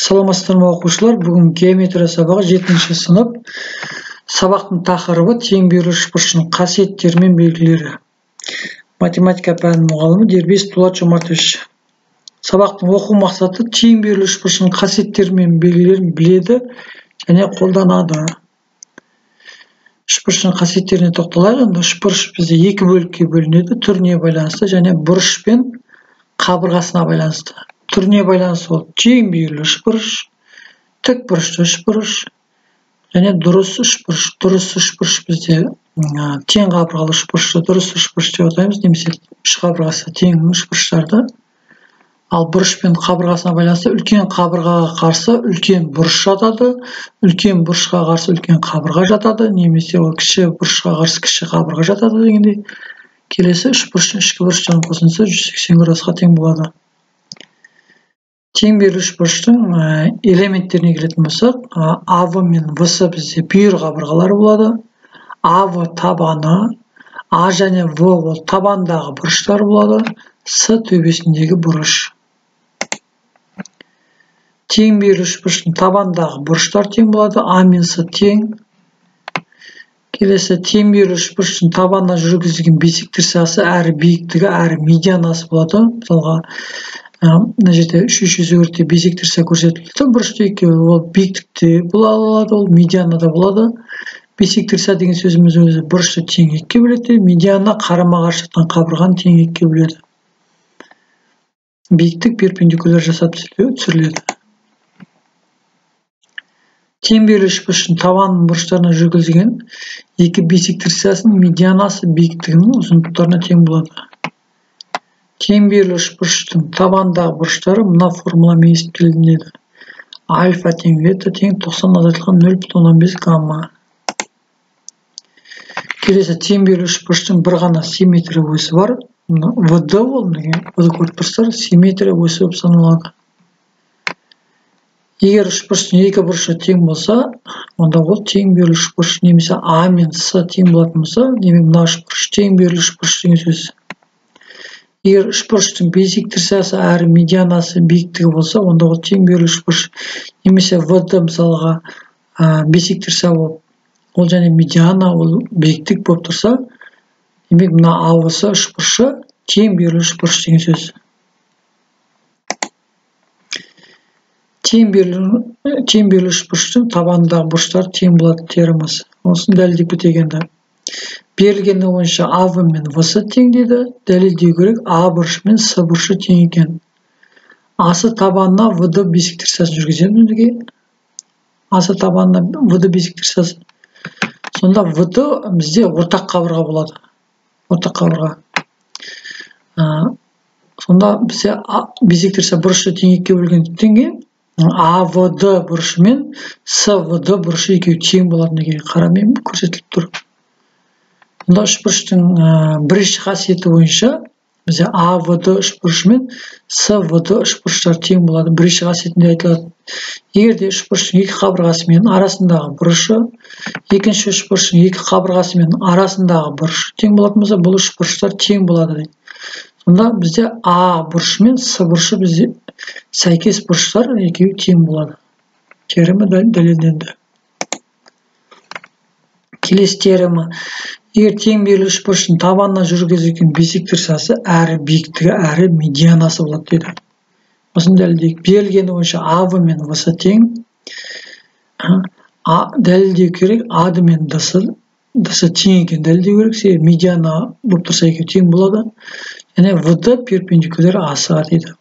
Саламатсыздар ма, оқушылар? Бүгін геометрия сабағы 7-ші сынып. Сабақтың тақырыбы тең бүйірлі үшбұрыштың қасиеттері мен белгілері. Математика пәнінің мұғалімі Дербес Дулат Жомартович. Сабақтың оқу мақсаты тең бүйірлі үшбұрыштың қасиеттері мен белгілерін біледі және қолданады. Үшбұрыштың қасиеттеріне тоқталайық. Енді үшбұрыш бізде екі бөлікке бөлінеді: түріне байланысты және бұрыш пен қабырғасына байланысты. Түріне байланысты ол тең бүйірлі үшбұрыш, тік бұрышты үшбұрыш және дұрыс үшбұрыш. Дұрыс үшбұрыш бізде тең қабырғалы үшбұрышты дұрыс үшбұрыш деп атаймыз, немесе үш қабырғасы тең үшбұрыштарды. Ал бұрыш пен қабырғасына байланысты үлкен қабырғаға қарсы үлкен бұрыш жатады, үлкен бұрышқа қарсы үлкен қабырға жатады, немесе ол кіші бұрышқа қарсы кіші қабырға жатады дегендей. Келесі үшбұрыштың ішкі бұрыштарының қосындысы 180 градусқа тең болады. Тең бүйірлі үшбұрыштың элементтеріне келетін болсақ, АВ мен ВС бізде бүйір қабырғалары болады. АВ табаны, А және В ол табандағы бұрыштар болады, С төбесіндегі бұрыш. Тең бүйірлі үшбұрыштың табандағы бұрыштар тең болады, А мен С тең. Келесі тең бүйірлі үшбұрыштың табанына жүргізілген бисектрисасы әрі биіктігі, әрі медианасы болады. Мысалға, мына жерде үшінші суретте бисектриса көрсетілді. Бұрышты екеуі ол биіктікте бола алады, ол медианада болады. Бисектриса деген сөзіміз өзі бұрышты тең екіге бөледі, медиана қарама-қарсы жатқан қабырғаны тең екіге бөледі. Биіктік перпендикуляр жасап түсіріледі. Тең бүйірлі үшбұрыштың табан бұрыштарына жүргізілген екі бисектрисасының медианасы биіктігінің ұзындықтарына тең болады. Тең бүйірлі үшбұрыштың табандағы бұрыштары мына формуламен есептелінеді. Альфа тең бета тең 90 азайтылған 0,5 гамма. Келесі тең бүйірлі үшбұрыштың бір ғана симметрия осі бар. ВД ол, ВД көріп тұрсыздар, симметрия осі болып саналады. Егер үшбұрыштың екі бұрышы тең болса, онда ол тең бүйірлі үшбұрыш, немесе А мен С тең болатын болса, демек мына үшбұрыш тең бүйірлі үшбұрыш деген сөз. Егер үшбұрыштың бисектрисасы әрі медианасы биіктігі болса, онда ол тең бүйірлі үшбұрыш, немесе ВД мысалға бисектриса болып, ол және медиана, ол биіктік болып тұрса, демек мына АВС үшбұрышы тең бүйірлі үшбұрыш деген сөз. Тең бүйірлі үшбұрыштың табанындағы бұрыштар тең болады теоремасы. Осыны дәлелдеп кетейік енді. Берілгені бойынша АВ мен ВС тең дейді. Дәлелдеу керек А бұрышы мен С бұрышы тең екен. АС табанына ВД бисектрисасын жүргіземіз бізге. АС табанына ВД бисектрисасы. Сонда ВД бізде ортақ қабырға болады. Ортақ қабырға. Сонда бізде бисектриса бұрышы тең екіге бөлгендіктен кейін АВД бұрышы мен СВД бұрышы екеуі тең болатын екен. Қарамен көрсетіліп тұр. Мұнда үшбұрыштың бірінші қасиеті бойынша бізде АВД үшбұрышы мен СВД үшбұрыштар тең болады. Бірінші қасиетінде айтылады. Егер де үшбұрыштың екі қабырғасы мен арасындағы бұрышы, екінші үшбұрыштың екі қабырғасы мен арасындағы бұрышы тең болатын болса, бұл үшбұрыштар тең болады дейді. Сонда бізде А бұрышы мен С бұрышы бізде сәйкес бұрыштар екеуі тең болады. Теорема дәлелденді. Келесі теорема. Егер тең бүйірлі үшбұрыштың табанына жүргізілген бисектрисасы әрі биіктігі, әрі медианасы болады дейді. Осыны дәлелдейік. Берілгені бойынша АВ мен ВС тең. Дәлелдеу керек АД мен ДС тең екенін дәлелдеу керек. Себебі медиана болып тұрса екеуі тең болады. Және ВД перпендикуляр АС-ға дейді.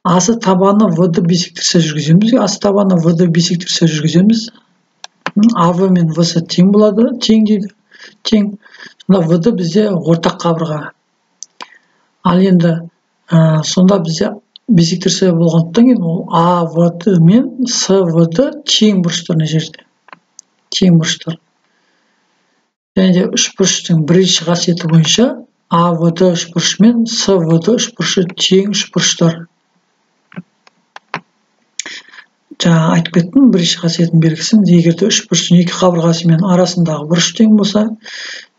АС табаны ВД бисектриса жүргіземіз. АС табаны ВД бисектриса жүргіземіз. АВ мен ВС тең болады, тең дейді. Тең. Сонда ВД бізде ортақ қабырға. Ал енді сонда бізде бисектриса болғандықтан кейін ол АВД мен СВД тең бұрыштар мына жерде. Тең бұрыштар. Және де үшбұрыштың бірінші қасиеті бойынша АВД үшбұрышы мен СВД үшбұрышы тең үшбұрыштар. Жаңа айтып кеттім, бірінші қасиеттің белгісін. Егер де үшбұрыштың екі қабырғасы мен арасындағы бұрыш тең болса,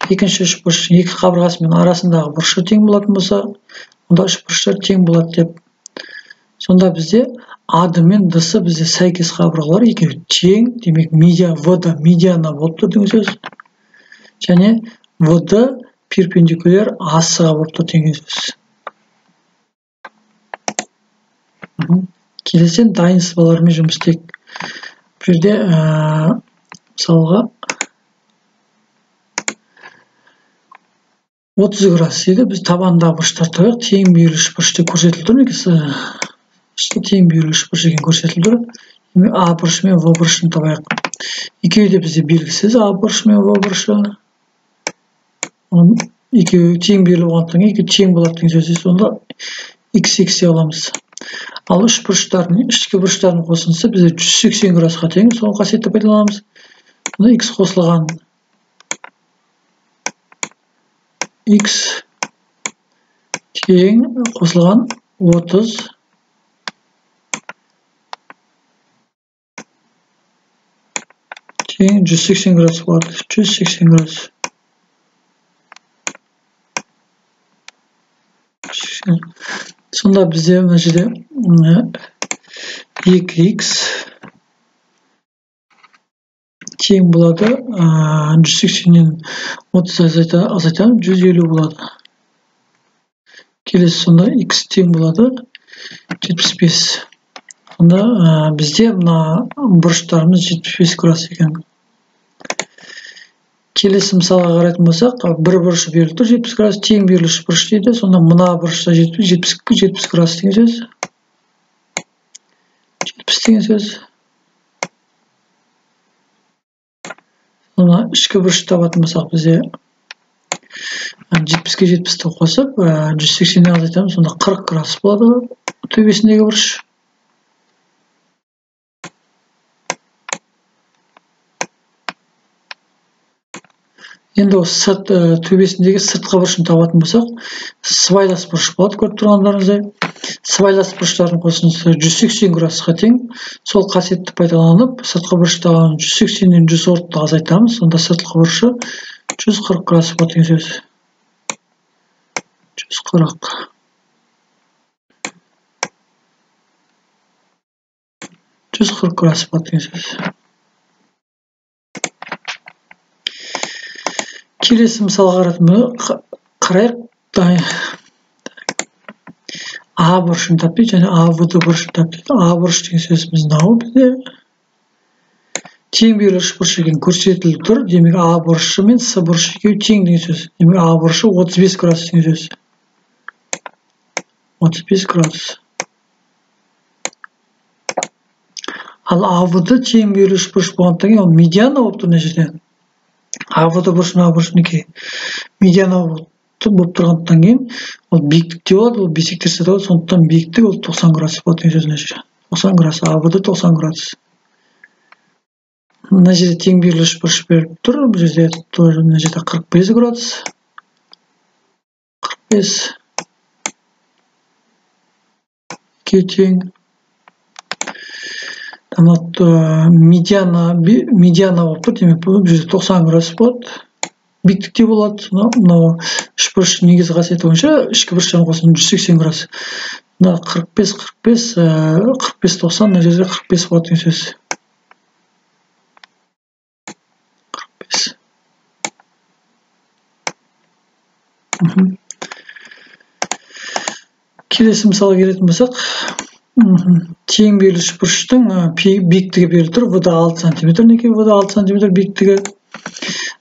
екінші үшбұрыштың екі қабырғасы мен арасындағы бұрышы тең болатын болса, онда үшбұрыштар тең болады деп. Сонда бізде АД мен ДС бізде сәйкес қабырғалар, екеуі тең, демек ВД медиана болып тұр деген сөз. Және ВД перпендикуляр АС-ға болып тұр деген сөз. Келесі дайын сызбалармен жұмыс істейік. Бұл жерде мысалға 30 градус дейді. Біз табандағы бұрыштар табайық. Тең бүйірлі үшбұрыш деп көрсетіліп тұр. Негізі тең бүйірлі үшбұрыш деген көрсетіліп тұр. Демек А бұрышы мен В бұрышын табайық. Екеуі де бізде белгісіз, А бұрышы мен В бұрышы. Екеуі тең бүйірлі болғандықтан екеуі тең болады деген сөз. Сонда x x деп аламыз. Ал үш бұрыштардың, ішкі бұрыштардың қосындысы бізде 180 градусқа тең. Сол қасиетті пайдаланамыз. Сонда x қосылған x тең қосылған 30 тең 180 градус болады. 180 градус. Сонда бізде мына жерде 2x тең болады. 180-нен 30 азайтамыз, 150 болады. Келесі сонда x тең болады 75. Сонда бізде мына бұрыштарымыз 75 градус екен. Келесі мысалға қарайтын болсақ, бір бұрышы беріліп тұр 70 градус, тең бүйірлі үшбұрыш дейді. Сонда мына бұрышта 70 градус деген сөз. 70 деген сөз. Мына ішкі бұрышты табатын болсақ, бізде 70-ке 70-ті қосып, 180-нен азайтамыз, сонда 40 градус болады төбесіндегі бұрыш. Енді осы төбесіндегі сыртқы бұрышын табатын болсақ, сыбайлас бұрыш болады, көріп тұрғандарыңыздай. Сыбайлас бұрыштардың қосындысы 180 градусқа тең. Сол қасиетті пайдаланып, сыртқы бұрыштан 180-нен 140-ты азайтамыз, сонда сыртқы бұрышы 140 градус болады деген сөз. 140. 140 градус болады деген сөз. Келесі мысалға қарайық. А бұрышын тап дейді және АВД бұрышын тап дейді. А бұрыш деген сөзіміз мынау бізде. Тең бүйірлі үшбұрыш деген көрсетіліп тұр. Демек А бұрышы мен С бұрышы екеуі тең деген сөз. Демек А бұрышы 35 градус деген сөз. 35 градус. Ал АВД тең бүйірлі үшбұрыш болғандықтан кейін ол медиана болып тұр мына жерде. АВД бұрышы мен А бұрышы медиана болып тұрғандықтан кейін ол биіктікте болады, ол бисектрисада болады, сондықтан биіктік ол 90 градус болады деген сөз мына жерде. 90 градус, АВД 90 градус. Мына жерде тең бүйірлі үшбұрыш беріліп тұр, бұл жерде тоже мына жерде 45 градус. 45 екеуі тең. Медиана болып тұр, демек бұл жерде 90 градус болады. Биіктікте болады. Мынау үшбұрыш негізгі қасиеті бойынша ішкі бұрыштардың қосындысы 180 градус. Мына 45, 45, 45, 90, мына жерде 45 болады деген сөз. 45. Келесі мысалға келетін болсақ, тең бүйірлі үшбұрыштың биіктігі беріліп тұр. ВД 6 см, неге ВД 6 см биіктігі?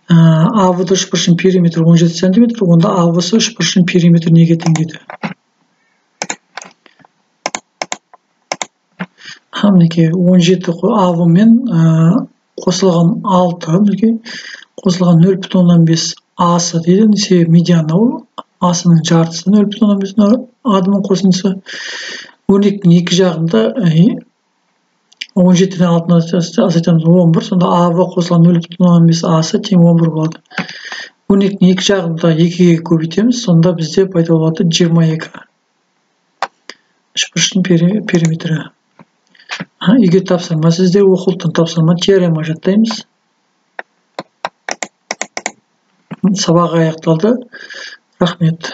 АВД үшбұрышының периметрі 17 см, онда АВС үшбұрышының периметрі неге тең дейді? Мінекей 17 АВ мен қосылған 6, мінекей қосылған 0,5 АС дейді, себебі медиана ол, АС-ның жартысы 0,5 АД-ның қосындысы. Өрнектің екі жағында 17-ден 6-ны азайтамыз 11, сонда АВ қосылған 0,5 АС тең 11 болады. Өрнектің екі жағында 2-ге көбейтеміз, сонда бізде пайда болады 22. Үшбұрыштың периметрі. Үйге тапсырма, сіздер оқулықтан тапсырма, теорема жаттаймыз. Сабақ аяқталды. Рахмет.